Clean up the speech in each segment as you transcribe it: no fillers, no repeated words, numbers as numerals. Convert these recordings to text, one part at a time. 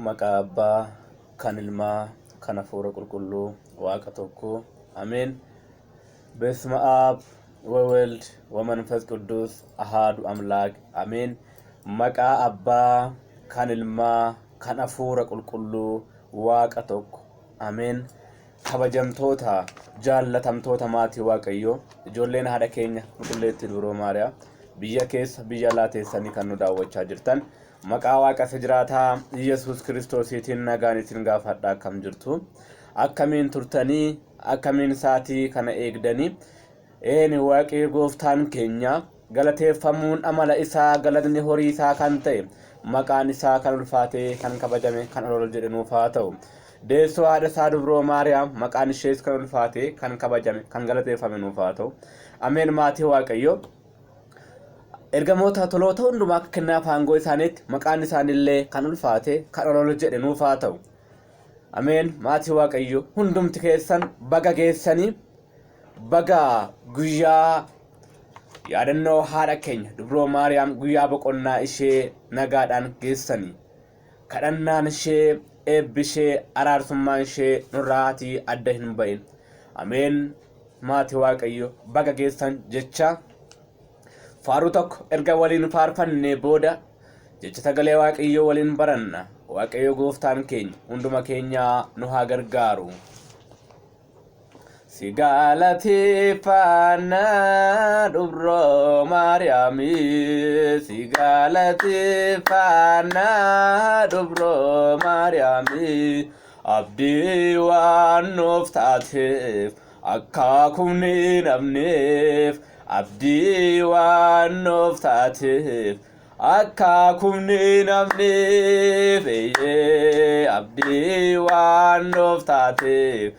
Maqaa Abbaa, kan Ilmaa, kan Hafuura Qulqulluu, Waaqa tokko. Ameen. በስመ አብ ወወልድ ወመንፈስ ቅዱስ አሃዱ አምላክ አሜን። Maqaa Abbaa, kan Ilmaa, kan Hafuura Qulqulluu, Waaqa tokko. Ameen. Kabajamtoota jaallatamtoota maatii Waaqayyoo, ijoolleen haadha keenya Qulqulleettii Dubroo Maariyaam, biyya keessa biyya alaa teessanii kan nu daawwachaa jirtan, maqaa Waaqa isa jiraataa Yesuus Kiristoosiitiin nagaan isin gaafadha. Akkam jirtu? Akkamiin turtanii? Akkamiin saatii kana eegdanii? Eeni, Waaqii gooftaan keenya galateeffamuun amala isaa, galatni horii isaa kan ta'e, maqaan isaa kan ulfaatee kan kabajame kan ol jedhe nuuf haa ta'u. Deessoo haadha isaa Dubroo Maariyaam, maqaan ishees kan ulfaatee kan kabajame kan galateeffame nuuf haa ta'u. Ameen. Maatii Waaqayyoo, ergamoota toloota hundumaa akka kennaaf aangoo isaaniitti maqaan isaaniillee kan ulfaate kan ol jedhe nuuf haa ta'u. Ameen. Maatii Waaqayyo, hundumti keessan baga geessanii, baga guyyaa yaadannoo haadha keenya Dubroo Maariyaam, guyyaa boqonnaa ishee nagaadhaan geessanii. Kadhannaan ishee, eebbi ishee, araarsummaan ishee nurraatii adda hin ba'in. Ameen. Maatii Waaqayyo, baga geessan jecha, faaruu tokko erga waliin faarfannee booda jecha sagalee Waaqayyoo waliin baranna. Waaqayyo gooftaan keenya hunduma keenyaa nu haa gargaaru. Si galateeffannaa, Dubroo Maariyaamii, si galateeffannaa, Dubroo Maariyaamii, abdii waan nuuf taateef akka kumni namneef, abdii waan nuuf taateef akka kumni namneef, eeyyee, abdii waan nuuf taateef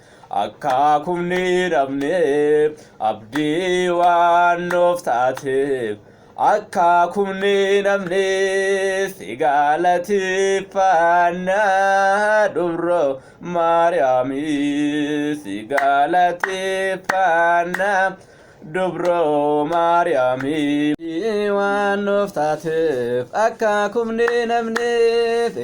akka kumni namneef, abdii waan nuuf taateef akka kumni namneef. Si galateeffannaa, Dubroo Maariyaamii, si galateeffannaa, Dubroo Maariyaamii, waan nuuf taateef akka kumni namneef,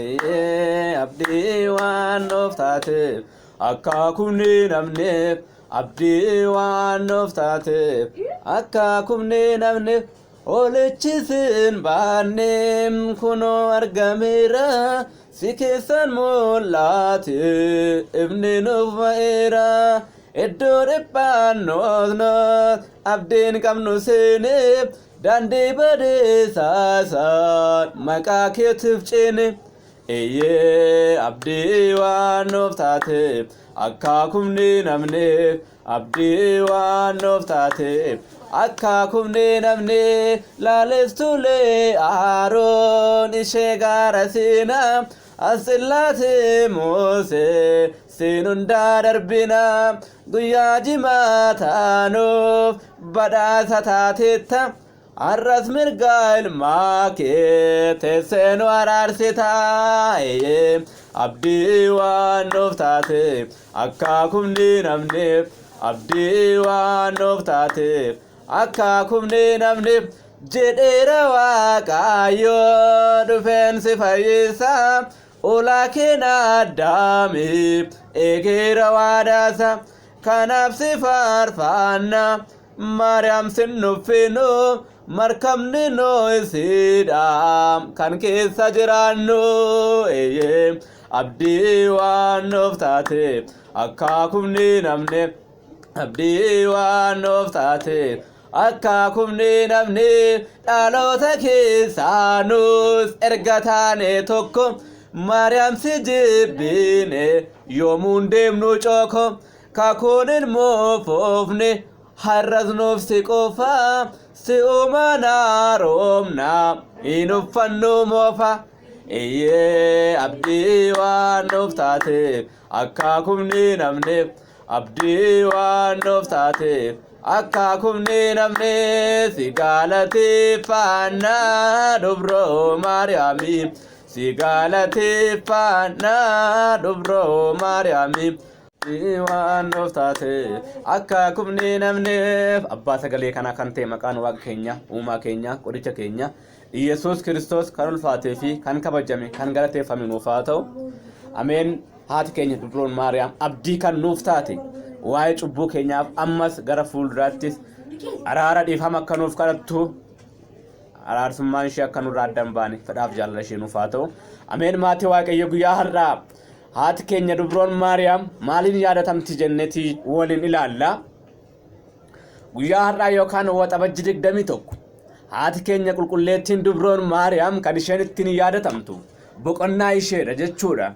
abdii waan nuuf taateef akka kumni namneef, abdii waan nuuf taateef akka kumni namneef. Olichisiin baanneem kunoo argameera, si keessan mul'ate ifni nuuf ba'eera. Iddoo dhiphannoosnoos abdiin qabnu seenee, daandii badeesaasan maqaa keetiif ceene. Eeyyee, abdii waan nuuf taateef akka kumni namneef, abdii waan nuuf taateef akka kumni namneef. Laalistuulee Aaroon ishee gaara Siinaa, asillaatee Musee siin hundaa darbina, guyyaa jimaataanuuf badhaasa taateetta, har'as mirga ilmaa kee teessee nu araarsita. Abdii waan nuuf taateef akka kumni namneef, abdii waan nuuf taateef akka kumni namneef. Jedheera Waaqayyo, dhufeen si fayyisa, ulaa keena Addaami eegeera waadaasa. Kanaaf si faarfanna, Maariyaam, sin nuffinu, markabni noo isiidha kan keessa jiraannu. Eeyyee, abdii waan nuuf taate akka kumni namne, abdii waan nuuf taate akka kumni namni. Dhaloota keessaa nus erga taane tokko, Maariyaam si jibbine yoomuun deemnu cooko, kakuun ilmoo foofne har'as nuuf si qofa, si uumanaa roomna hin uffannu moofa. Eeyyee, abdii waan nuuf taateef akka kumni namneef, abdii waan nuuf taateef akka kumni namne. Si galateeffannaa, Dubroo Maariyaamii, si galateeffannaa, Dubroo Maariyaamii, waan nuuf taate akka kumni namneef. Abbaa sagalee kanaa kan ta'e, maqaan Waaqa keenya, uumaa keenya, qoricha keenya, Iyyasuus Kiristoos kan ulfaatee fi kan kabajame kan galateeffame nuuf haa ta'u. Ameen. Haati keenya Dubroon Maariyaam abdii kan nuuf taate waa'ee cubbuu keenyaaf ammas gara fuulduraattis araara dhiifama akka nuuf kadhattu araarsummaan ishee akka nurraa adda hin baane fedhaaf jaalala ishee nuuf haa ta'u. Ameen. Maatii Waaqayyo, guyyaa har'aa haati keenya Dubroon Maariyaam maaliin yaadatamti jenneeti waliin ilaalla. Guyyaa har'aa yookaan Waxabajji 21 haati keenya qulqulleettiin Dubroon Maariyaam kan isheen ittiin yaadatamtu boqonnaa isheedha jechuudha.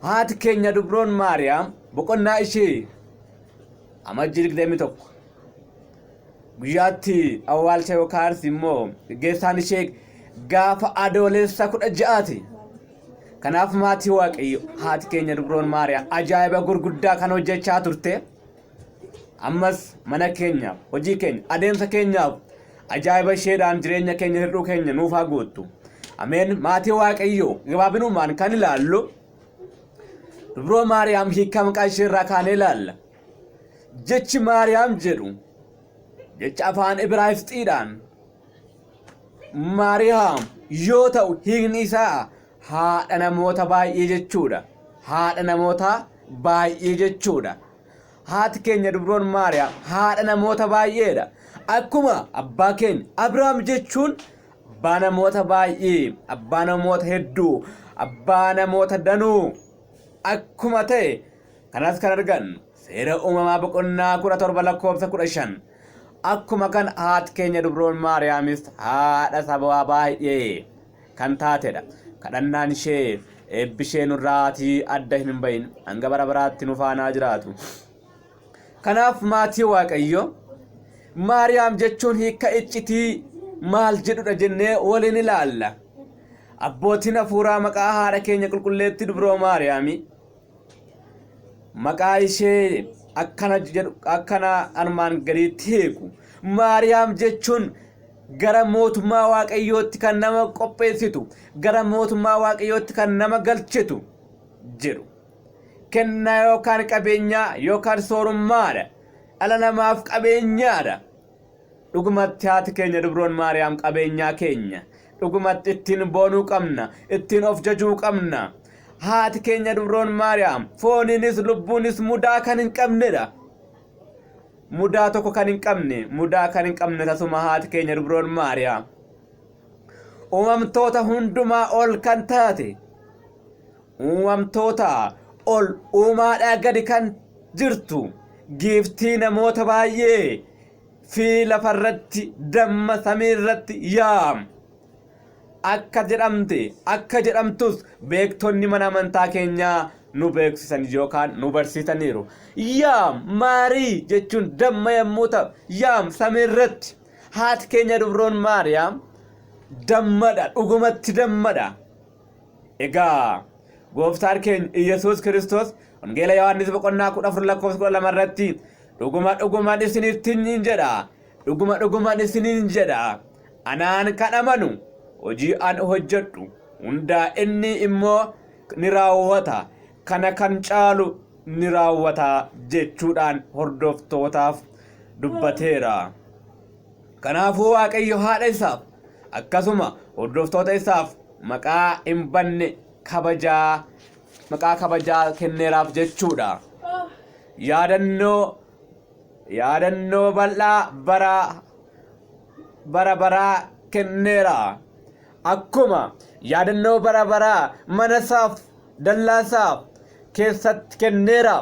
Haati keenya Dubroon Maariyaam boqonnaa ishee Amajjii 21 guyyaatti awwaalcha yookaas immoo geggeessaan ishee gaafa Adoolessa 16ti. Kanaaf maatii Waaqayyo, haati keenya Dubroon Maariyaam ajaa'iba gurguddaa kan hojjechaa turte, ammas mana keenyaaf, hojii keenya, adeemsa keenyaaf ajaa'iba isheedhaan jireenya keenya hir'uu keenya nuuf haa guuttu. Ameen. Maatii Waaqayyo, gabaabinumaan kan ilaallu Dubroo Maariyaam hiika maqaa ishee irraa kaanee ilaalla. Jechi Maariyaam jedhu jecha afaan Ibraayisxiidhaan Maariyaam yoo ta'u, hiikni isaa haadha namoota baay'ee jechuudha. Haadha namoota baay'ee jechuudha. Haati keenya Dubroon Maariyaam haadha namoota baay'eedha. Akkuma abbaa keenya Abrahaam jechuun abbaa namoota baay'ee, abbaa namoota hedduu, abbaa namoota danuu akkuma ta'e, kanas kan argannu Seera Uumamaa boqonnaa 17 lakkoofsa 15. Akkuma kan haati keenya Dubroon Maariyaamis haadha saba baay'ee kan taatedha. Kadhannaan ishee, eebbi ishee nurraatii adda hin bahin, hanga bara baraatti nu faanaa jiraatu. Kanaaf maatii Waaqayyo, Maariyaam jechuun hiika iccitii maal jedhudha jennee waliin ilaalla. Abbootiin hafuuraa maqaa haadha keenya qulqulleettii Dubroo Maariyaamii maqaa ishee akkana jedhu, akkana armaan gadiitti hiiku. Maariyaam jechuun gara mootummaa Waaqayyootti kan nama qopheessitu, gara mootummaa Waaqayyootti kan nama galchitu jedhu. Kennaa yookaan qabeenyaa yookaan soorummaadha. Dhala namaaf qabeenyaadha. Dhugumatti haati keenya Dubroon Maariyaam qabeenyaa keenya. Dhugumatti ittiin boonuu qabna, ittiin of jajuu qabna. Haati keenya Dubroon Maariyaam fooniinis lubbuunis mudaa kan hin qabnedha. Mudaa tokko kan hin qabne, mudaa kan hin qabne tasuma haati keenya Dubroon Maariyaam. Uumamtoota hundumaa ol kan taate, uumamtoota ol uumaadhaa gadi kan jirtu, giiftii namoota baay'ee fi lafarratti damma samiirratti yaam akka jedhamte, akka jedhamtus beektonni mana amantaa keenyaa nu beeksisan yookaan nu barsiisaniiru. Yaam Maarii jechuun damma yommuu ta'u, yaam samiirratti haati keenya Dubroon Maariyaam dammadha, dhugumatti dammadha. Egaa gooftaan keenya Iyyasuus Kiristoos Wangeela Yohaannis boqonnaa 14 lakkoofsa 12 irratti, "Dhuguma dhuguman isinittin jedha, dhuguma dhuguman isiniin jedha, anaan kan amanu hojii an hojjedhu hundaa inni immoo ni raawwata, kana kan caalu ni raawwata" jechuudhaan hordoftootaaf dubbateera. Kanaafuu Waaqayyo haadha isaaf akkasuma hordoftoota isaaf maqaa hin banne kabajaa, maqaa kabajaa kenneeraaf jechuudha. Yaadannoo bal'aa bara baraa kenneera. Akkuma yaadannoo bara baraa mana isaaf, dallaa isaaf keessatti kenneera.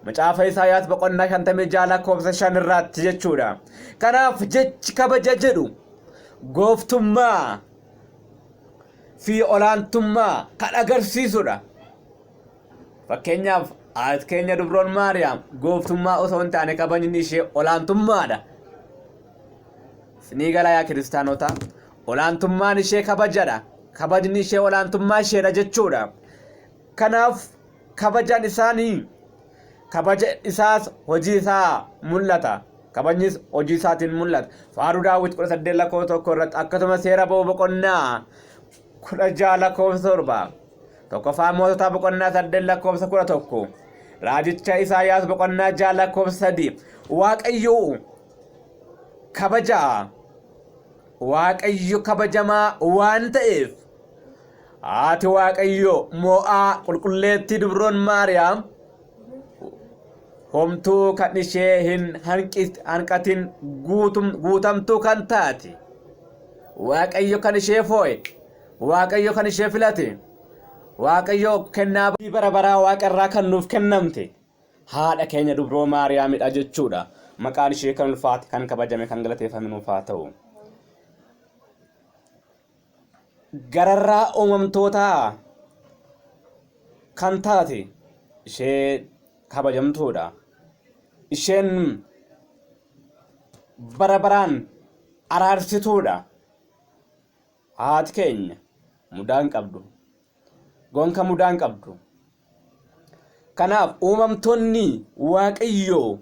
Macaafa Isaayaas boqonnaa 56 lakkoofsa 5 irraatti jechuudha. Kanaaf jechi kabaja jedhu gooftummaa fi olaantummaa kan agarsiisudha. Fakkeenyaaf, haati keenya Dubroon Maariyaam gooftummaa osoo hin taane kabajni ishee olaantummaadha. Sinii galaa yaa kiristaanota, olaantummaan ishee kabajadha. Kabajni ishee olaantummaa isheedha jechuudha. Kanaaf kabajan isaanii kabaja isaas hojii isaa mul'ata. Kabajnis hojii isaatiin mul'ata. Faaruu Daawit 18 lakkoofsa 1 irratti, akkasuma Seera Ba'uu boqonnaa 16 lakkoofsa 7. Tokkoffaa Moototaa boqonnaa 8 lakkoofsa 11. Raajicha Isaayaas boqonnaa 6 lakkoofsa 3. Waaqayyo kabaja Waaqayyo kabajamaa waan ta'eef haati Waaqayyo moo'aa qulqulleettii dubroon Maariyaam homtuu kan ishee hin hanqatin guutamtuu kan taate Waaqayyo kan ishee foo'e, Waaqayyo kan ishee filate, Waaqayyo kennaa bara baraa Waaqa irraa kan nuuf kennamte haadha keenya dubroo Maariyaamidha jechuudha. Maqaan ishee kan ulfaate, kan kabajame, kan galateeffame nuuf haa ta'u. Gararraa uumamtootaa kan taate ishee kabajamtuudha. Isheen bara baraan araarsituudha. Haati keenya mudaa hin qabdu. Gonka mudaa hin qabdu. Kanaaf uumamtoonni Waaqayyoo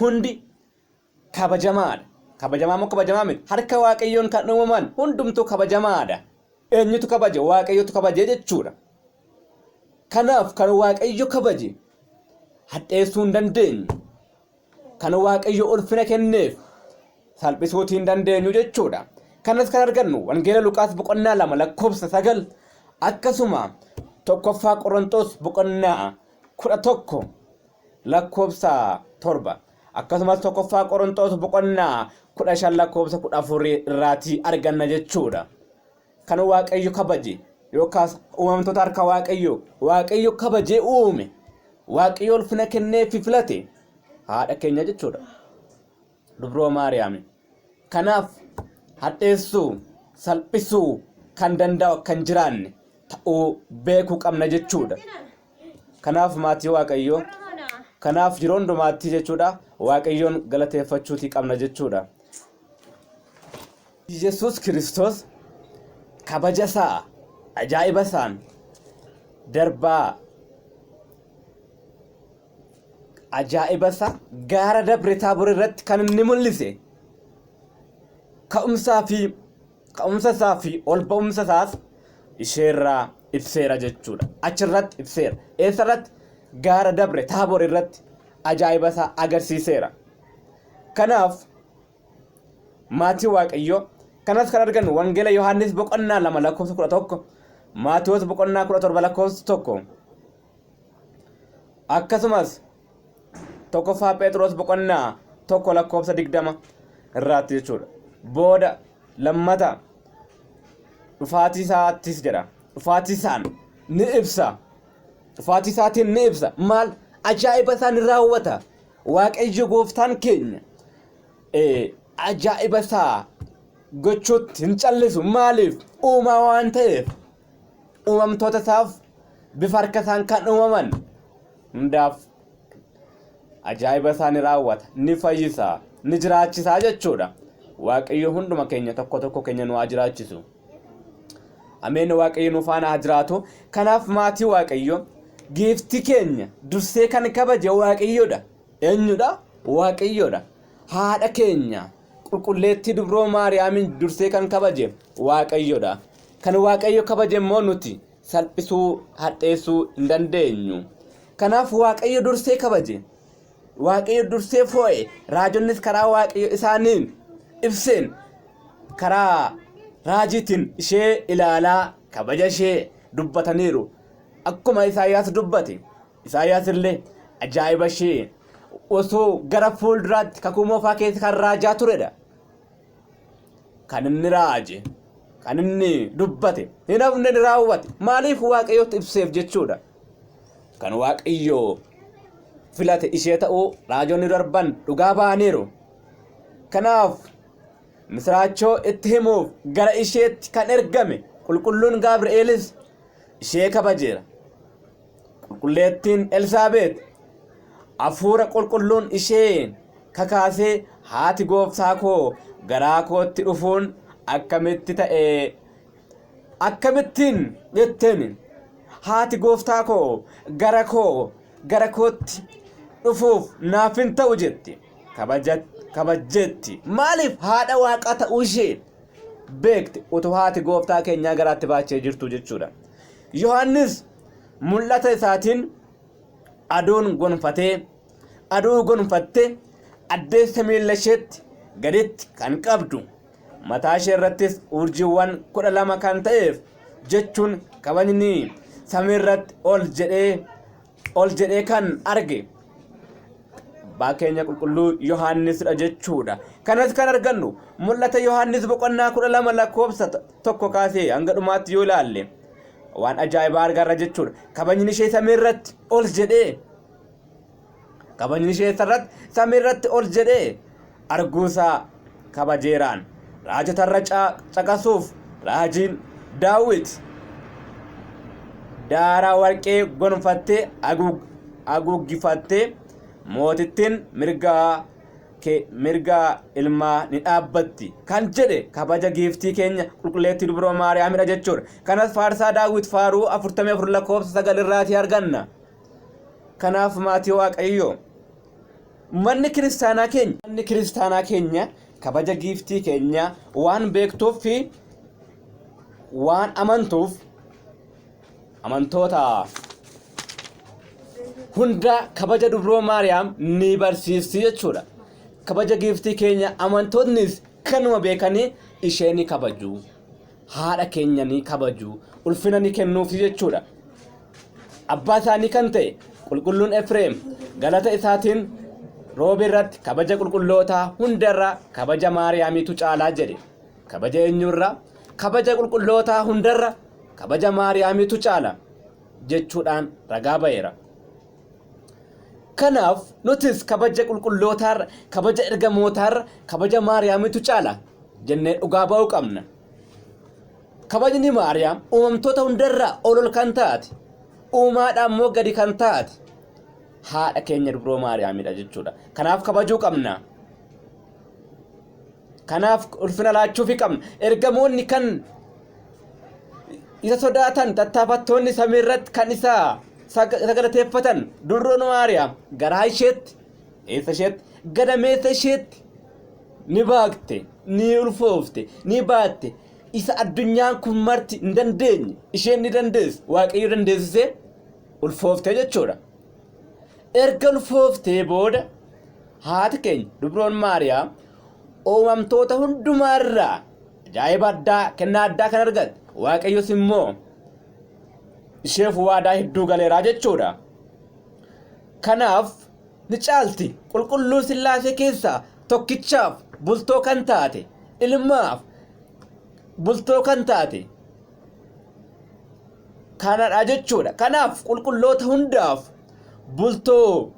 hundi kabajamaadha. Kabajamaa moo kabajamaa miti? Harka Waaqayyoon kan uumaman hundumtuu kabajamaadha. Eenyutu kabaje? Waaqayyotu kabaje jechuudha. Kanaaf kan Waaqayyo kabaje hadheessuu hin dandeenyu. Kan Waaqayyo ulfina kenneef salphisuutii hin dandeenyu jechuudha. Kanas kan argannu Wangeela Luqaas boqonnaa 2 lakkoofsa 9 akkasuma tokkoffaa Qorontos boqonnaa 11 lakkoofsa 7 akkasumas tokkoffaa Qorontos boqonnaa 15 lakkoofsa 14 irraatii arganna jechuudha. Kan Waaqayyo kabaje yookaas uumamtoota harka Waaqayyo Waaqayyo kabajee uume Waaqayyo ulfina kenneefi filate haadha keenya jechuudha. Dubroo Maariyaami. Kanaaf hadheessuu, salphisuu kan danda'u akka hin jiraanne ta'uu beekuu qabna jechuudha. Kanaaf maatii Waaqayyoo, kanaaf yeroo hundumaatti jechuudha Waaqayyoon galateeffachuutii qabna jechuudha. Yesuus Kiristoos kabaja isaa ajaa'iba isaan darbaa ajaa'iba isaa gaara Dabre Taabor irratti kan inni mul'ise ka'umsaa fi ka'umsa isaa fi ol ba'umsa isaas isheerraa ibseera jechuudha. Achirratti ibseera. Eessarratti? Gaara Dabre Taabor irratti ajaa'iba isaa agarsiiseera. Kanaaf maatii Waaqayyoo kanas kan argannu Wangeela Yohaannis boqonnaa 2 lakkoofsa 11, Maatiwoos boqonnaa 17 lakkoofsa 1, akkasumas tokkoffaa Phexros boqonnaa 1 lakkoofsa 20 irraatti jechuudha. Booda lammata dhufaatii isaattis jedha. Dhufaatii isaan ni ibsa. Dhufaatii isaatiin ni ibsa. Maal ajaa'iba isaa ni raawwata. Waaqayyo gooftaan keenya ajaa'iba isaa gochuutti hin callisu. Maaliif? Uumaa waan ta'eef. Uumamtoota isaaf bifa harka isaan kan uumaman hundaaf ajaa'iba isaa ni raawwata, ni fayyisa, ni jiraachisa jechuudha. Waaqayyo hunduma keenya tokko tokko keenya nu haa jiraachisu. Ameen. Waaqayyo nu faana haa jiraatu. Kanaaf maatii Waaqayyo, giiftii keenya dursee kan kabaje Waaqayyodha. Eenyudha? Waaqayyodha. Haadha keenya qulqulleettii dubroo Maariyaamiin dursee kan kabaje Waaqayyodha. Kan Waaqayyo kabaje immoo nuti salphisuu hadheessuu hin dandeenyu. Kanaaf Waaqayyo dursee kabaje. Waaqayyo dursee foo'e. Raajonnis karaa Waaqayyo isaaniin ibseen karaa raajiitiin ishee ilaalaa kabaja ishee dubbataniiru. Akkuma Isaayyaas dubbate. Isaayyaas illee ajaa'iba ishee osoo gara fuulduraatti kakuu moofaa keessa kan raajaa turedha. Kan inni raaje, kan inni dubbate, hin hafne ni raawwate. Maaliif? Waaqayyotti ibseef jechuudha. Kan Waaqayyo filate ishee ta'uu raajonni darban dhugaa ba'aniiru. Kanaaf misiraachoo itti himuuf gara isheetti kan ergame qulqulluun Gabri'eelis ishee kabajeera. Qulqulleettiin Elsaabeet hafuura qulqulluun ishee kakaasee haati gooftaa koo garaa kootti dhufuun akkamitti ta'e akkamittiin jetteen haati gooftaa koo gara koo gara kootti dhufuuf naaf hin ta'u jetti kabajjeetti. Maaliif? Haadha waaqaa ta'uu ishee beekte utuu haati gooftaa keenyaa garaatti baachee jirtu jechuudha. Yohaannis mul'ata isaatiin aduun gonfatee aduu gonfatte addeessa miilla isheetti gaditti kan qabdu Mataa ishee irrattis urjiiwwan 12 kan ta'eef jechuun kabajni samiirratti ol jedhee ol jedhee kan arge abbaa keenya qulqulluu Yohaannisidha jechuudha. Kanas kan argannu mul'ata Yohaannis boqonnaa 12 lakkoofsa 1 kaasee hanga dhumaatti yoo ilaalle waan ajaa'ibaa argarra jechuudha. Kabajni ishee samiirratti ol jedhee kabajni ishee irratti samiirratti ol jedhee arguusaa kabajeeraan raajotarra caqasuuf raajiin Daawit daaraa warqee gonfattee haguuggifattee mootittiin mirga ilmaa ni dhaabbatti kan jedhe kabaja giiftii keenya qulqulleettii Dubroo Maariyaamidha jechuudha. Kanas faarsaa Daawit faaruu 44 lakkoofsa 9 irraatii arganna. Kanaaf maatii Waaqayyoo, manni kiristaanaa keenya manni kiristaanaa keenya kabaja giiftii keenya waan beektuuf fi waan amantuuf amantoota hunda kabaja Dubroo Maariyaam ni barsiisti jechuudha. Kabaja giiftii keenya amantoonnis kanuma beekanii ishee ni kabaju. Haadha keenya ni kabaju. Ulfina ni kennuufi jechuudha. Abbaa isaanii kan ta'e qulqulluun Efreem galata isaatiin roobi irratti kabaja qulqullootaa hundarra kabaja Maariyaamiitu caalaa jedhe. Kabaja eenyurra? Kabaja qulqullootaa hundarra kabaja Maariyaamiitu caala jechuudhaan ragaa ba'eera. Kanaaf nutis kabaja qulqullootaarra, kabaja ergamootaarra kabaja Maariyaamiitu caala jennee dhugaa ba'uu qabna. Kabajni Maariyaam uumamtoota hundarraa ol ol kan taate, uumaadhaan immoo gadi kan taate haadha keenya Dubroo Maariyaamidha jechuudha. Kanaaf kabajuu qabna. Kanaaf ulfina laachuufi qabna. Ergamoonni kan isa sodaatan, tattaafattoonni samii irratti kan isa galateeffatan Dubroon Maariyaam garaa isheetti, eessa isheetti, gadameessa isheetti ni baakte, ni ulfoofte, ni baatte. Isa addunyaan kun marti hin dandeenye isheen ni dandeessi. Waaqayyo dandeessisee ulfooftee jechuudha. Erga ulfooftee booda haati keenya Dubroon Maariyaam uumamtoota hundumaarraa ajaa'iba addaa, kennaa addaa kan argatte, Waaqayyos immoo isheef waadaa hedduu galeeraa jechuudha. Kanaaf ni caalti. Qulqulluu Sillaasee keessaa tokkichaaf bultoo kan taate, ilmaaf bultoo kan taate kanadha jechuudha. Kanaaf qulqulloota hundaaf bultoo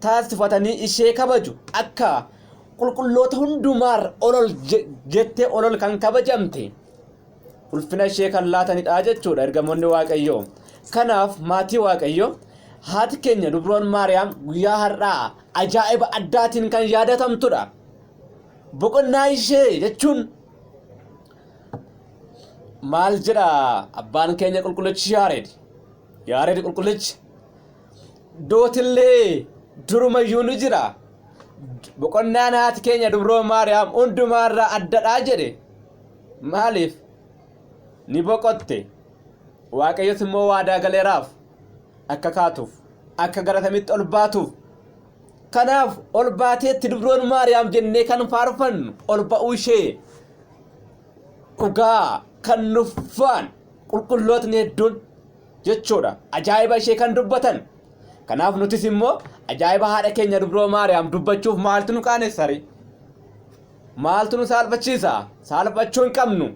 taasifatanii ishee kabaju. Akka qulqulloota hundumaarra olol jettee olol kan kabajamte ulfina ishee kan laatanidha jechuudha ergamoonni Waaqayyoo. Kanaaf maatii Waaqayyoo, haati keenya Dubroon Maariyaam guyyaa har'aa ajaa'iba addaatiin kan yaadatamtudha. Boqonnaa ishee jechuun maal jedha abbaan keenya qulqullichi Yaareed? Yaareed qulqullichi dootillee durumayyuu ni jira. Boqonnaan haati keenya Dubroo Maariyaam hundumaarraa addadhaa jedhe. Maaliif? Ni boqotte. Waaqayyos immoo waadaa galeeraaf akka kaatuuf, akka gara samiitti ol baatuuf. Kanaaf ol baateetti Dubroon Maariyaam jennee kan faarfannu ol ba'uu ishee dhugaa kan nuffaan qulqullootni hedduun jechuudha. Ajaa'iba ishee kan dubbatan. Kanaaf nutis immoo ajaa'iba haadha keenya Dubroo Maariyaam dubbachuuf maaltu nu qaanessari? Maaltu nu saalfachiisa? Saalfachuu hin qabnu.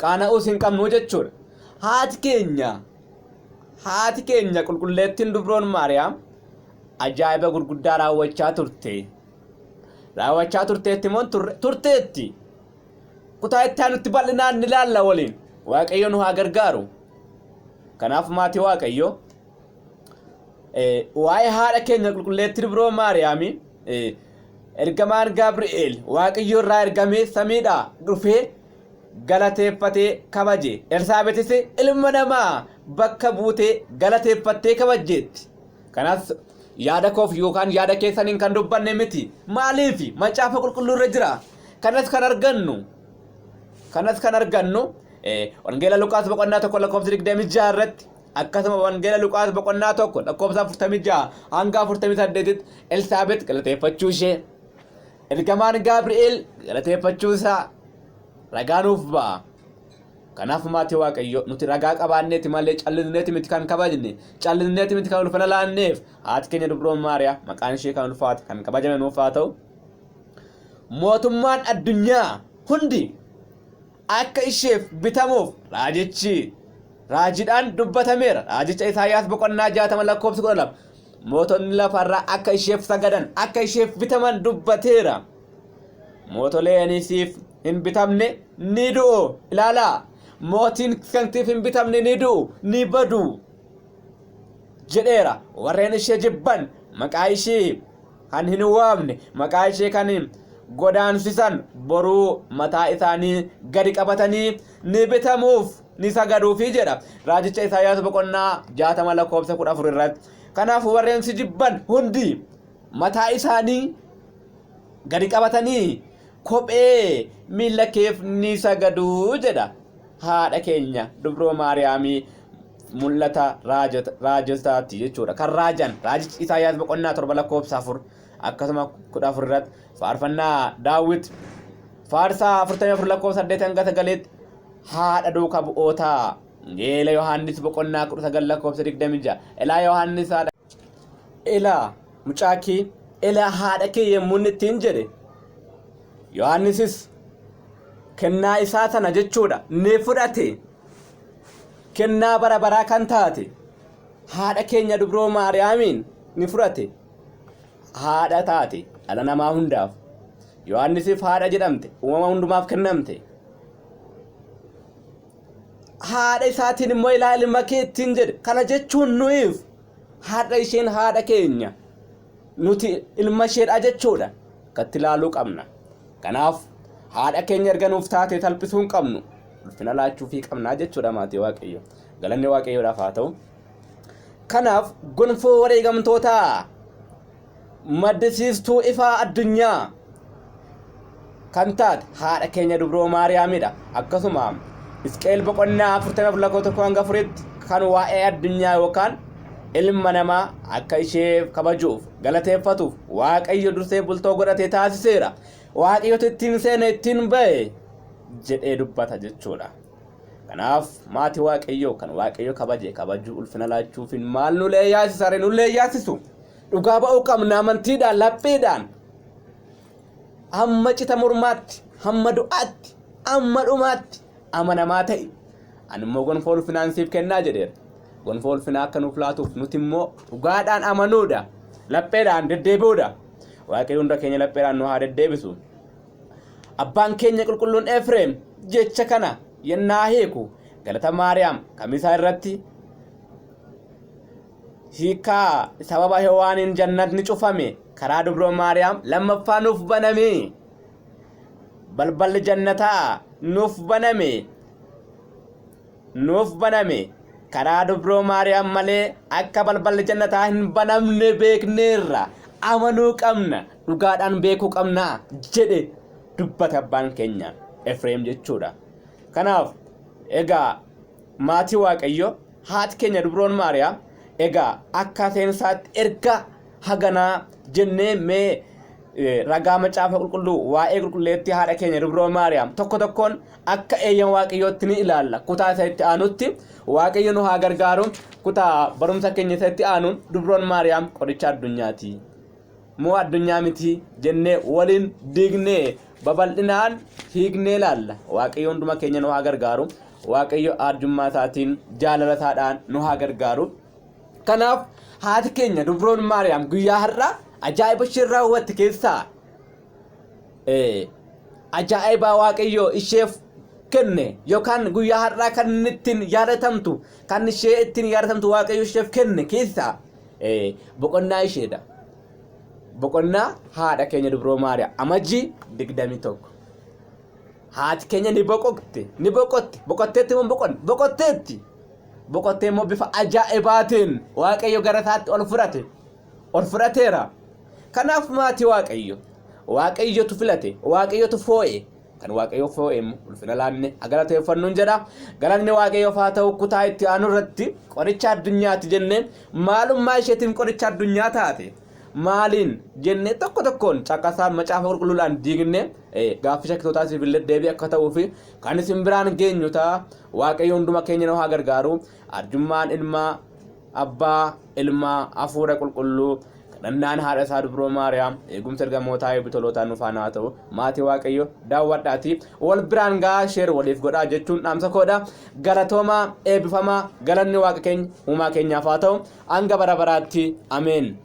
Qaana'uus hin qabnu jechuudha. Haati keenya haati keenya qulqulleettiin Dubroon Maariyaam ajaa'iba gurguddaa raawwachaa turte. Raawwachaa turteetti moo turteetti? Kutaa itti aanutti bal'inaan ni ilaalla waliin. Waaqayyo nu haa gargaaru. Kanaaf maatii Waaqayyo, waa'ee haadha keenya qulqulleettii Dubroo Maariyaamii ergamaan Gabri'eel Waaqayyo irraa ergamee samiidhaa dhufee galateeffatee kabaje. Elsaabeetis ilma namaa bakka buutee galateeffattee kabajjeetti. Kanas yaada koof yookaan yaada keessaniin kan dubbanne miti. Maaliif? Macaafa qulqulluu irra jira. Kanas kan argannu Wangeela Luqaas boqonnaa 1 lakkoofsa 26 irratti, akkasuma Wangeela Luqaas boqonnaa 1 lakkoofsa 46 hanga 48tti Elsaabeet galateeffachuu ishee. Ergamaan Gaabri'eel galateeffachuu isaa ragaa nuuf ba'a. Kanaaf maatii Waaqayyoo, nuti ragaa qabaanneeti malee callisneeti miti kan kabajne, callisneeti miti kan ulfina laanneef. Haati keenya Dubroon Maariyaa maqaan ishee kan ulfaate kan kabajame nuuf haa ta'u. Mootummaan addunyaa hundi akka isheef bitamuuf raajichi raajiidhaan dubbatameera. Raajicha Isaayyaas boqonnaa 60 lakkoofsa 12. Mootonni lafarraa akka isheef sagadan, akka isheef bitaman dubbateera. Mootoleen isiif hin bitamne ni du'u. Ilaalaa, mootiin kantiif hin bitamne ni du'u, ni badu jedheera. Warreen ishee jibban, maqaa ishee kan hin waamne, maqaa ishee kan godaansisan boruu mataa isaanii gadi qabatanii ni bitamuuf, ni sagaduufi jedha. Raajicha Isaayyaas boqonnaa 60 lakkoofsa 14 irratti. Kanaaf warreen si jibban hundi mataa isaanii gadi qabatanii kophee miilla keef ni sagadu jedha. Haadha keenya Dubroo Maariyaamii mul'ata raajotaati jechuudha. Kan raajan raajichi Isaayyaas boqonnaa 7 lakkoofsa 4 akkasuma 14 irratti, faarfannaa Daawit faarsaa 44 lakkoofsa 8 hanga 9tti, haadha duuka bu'ootaa Wangeela Yohaannis boqonnaa 19 lakkoofsa 26. Ilaa Yohaannis haadha, ilaa mucaa kee, ilaa haadha kee yommuu inni ittiin jedhe, Yohaannisis kennaa isaa sana jechuudha ni fudhate. Kennaa bara baraa kan taate haadha keenya Dubroo Maariyaamiin ni fudhate. Haadha taate dhala namaa hundaaf. Yohaannisiif haadha jedhamte, uumama hundumaaf kennamte. Haadha isaatiin immoo ilaa ilma kee ittiin jedhe. Kana jechuun nuyiif haadha isheen haadha keenya, nuti ilma isheedha jechuudha. Akkatti ilaaluu qabna. Kanaaf haadha keenya erga nuuf taate salphisuu hin qabnu, ulfina laachuufii qabnaa jechuudha. Maatii Waaqayyo, galanni Waaqayyoodhaaf haa ta'u. Kanaaf gonfoo wareegamtootaa, maddisiistuu ifaa addunyaa kan taate haadha keenya Dubroo Maariyaamidha. Akkasuma Hisqeel boqonnaa 44 lakkoofsa 1 hanga 4tti kan waa'ee addunyaa yookaan ilma namaa akka ishee kabajuuf galateeffatuuf Waaqayyo dursee bultoo godhatee taasiseera. Waaqayyotu ittiin seene, ittiin ba'e jedhee dubbata jechuudha. Kanaaf maatii Waaqayyoo, kan Waaqayyo kabaje kabajuu, ulfina laachuufiin maal nu leeyyaasisa ree? Nu leeyyaasisu. Dhugaa ba'uu qabna amantiidhaan, lapheedhaan, hamma cita mormaatti, hamma du'aatti, hamma dhumaatti amanamaa ta'i. Ani immoo gonfoo ulfinaan siif kennaa jedheera. Gonfoo ulfinaa akka nuuf laatuuf nuti immoo dhugaadhaan amanuudha. Lapheedhaan deddeebi'uudha. Waaqayyo hunda keenya lapheedhaan nu haa deddeebisu. Abbaan keenya qulqulluun Efreem jecha kana yennaa hiiku galata Maariyaam kamisaa irratti hiikaa sababa Hewaaniin jannatni cufame karaa dubroo Maariyaam lammaffaa nuuf baname. Balballi jannataa nuuf baname. Nuuf baname. Karaa dubroo Maariyaam malee akka balballi jannataa hin banamne beekneerra. Amanuu qabna. Dhugaadhaan beekuu qabna jedhe dubbate abbaan keenya Efreem jechuudha. Kanaaf egaa maatii Waaqayyo, haati keenya dubroon Maariyaam, egaa akka seensaatti erga haganaa jennee, mee ragaa macaafa qulqulluu waa'ee qulqulleettii haadha keenya dubroo Maariyaam tokko tokkoon akka eeyyama Waaqayyootti ni ilaalla. Kutaa isa itti aanutti Waaqayyo nu haa gargaaru. Kutaa barumsa keenya isa itti aanu dubroon Maariyaam qoricha addunyaati moo addunyaa miti jennee waliin diignee babal'inaan hiiknee ilaalla. Waaqayyo hunduma keenya nu haa gargaaru. Waaqayyo arjummaa isaatiin, jaalala isaadhaan nu haa gargaaru. Kanaaf haati keenya dubroon Maariyaam guyyaa har'aa ajaa'iba isheen raawwatte keessaa, ajaa'iba Waaqayyo isheef kenne yookaan guyyaa har'aa kan inni ittiin yaadatamtu, kan ishee ittiin yaadatamtu Waaqayyo isheef kenne keessaa boqonnaa isheedha. Boqonnaa haadha keenya dubroo Maariyaam Amajjii 21. Haati keenya ni boqotte, ni boqotte, boqotteetti moo hin boqonne? Boqotteetti. Boqottee immoo bifa ajaa'ibaatiin Waaqayyo gara isaatti ol fudhate. Ol fudhateera. Kanaaf maatii Waaqayyo, Waaqayyotu filate, Waaqayyotu foo'e. Kan Waaqayyo foo'e immoo ulfina laanne galateeffannuun jedha. Galanni Waaqayyoof haa ta'u. Kutaa itti aanu irratti qoricha addunyaati jennee, maalummaa isheetiin qoricha addunyaa taate. Maaliin jennee tokko tokkoon caqasaa macaafa qulqulluudhaan diignee gaaffii shakkitootaatiif illee deebii akka ta'uu fi kan isin biraan geenyu ta'a. Waaqayyo hunduma keenya nu haa gargaaru. Arjummaan ilmaa abbaa ilmaa hafuura qulqulluu kadhannaan haadha isaa dubroo Maariyaam eegumsa ergamootaa eebbitolootaa nu faana haa ta'u. Maatii Waaqayyo daawwadhaati wal biraan gaa share waliif godhaa jechuun dhaamsa koodha. Galatoomaa, eebbifamaa, galanni Waaqa keenya uumaa keenyaaf haa ta'u hanga bara baraatti. Ameen.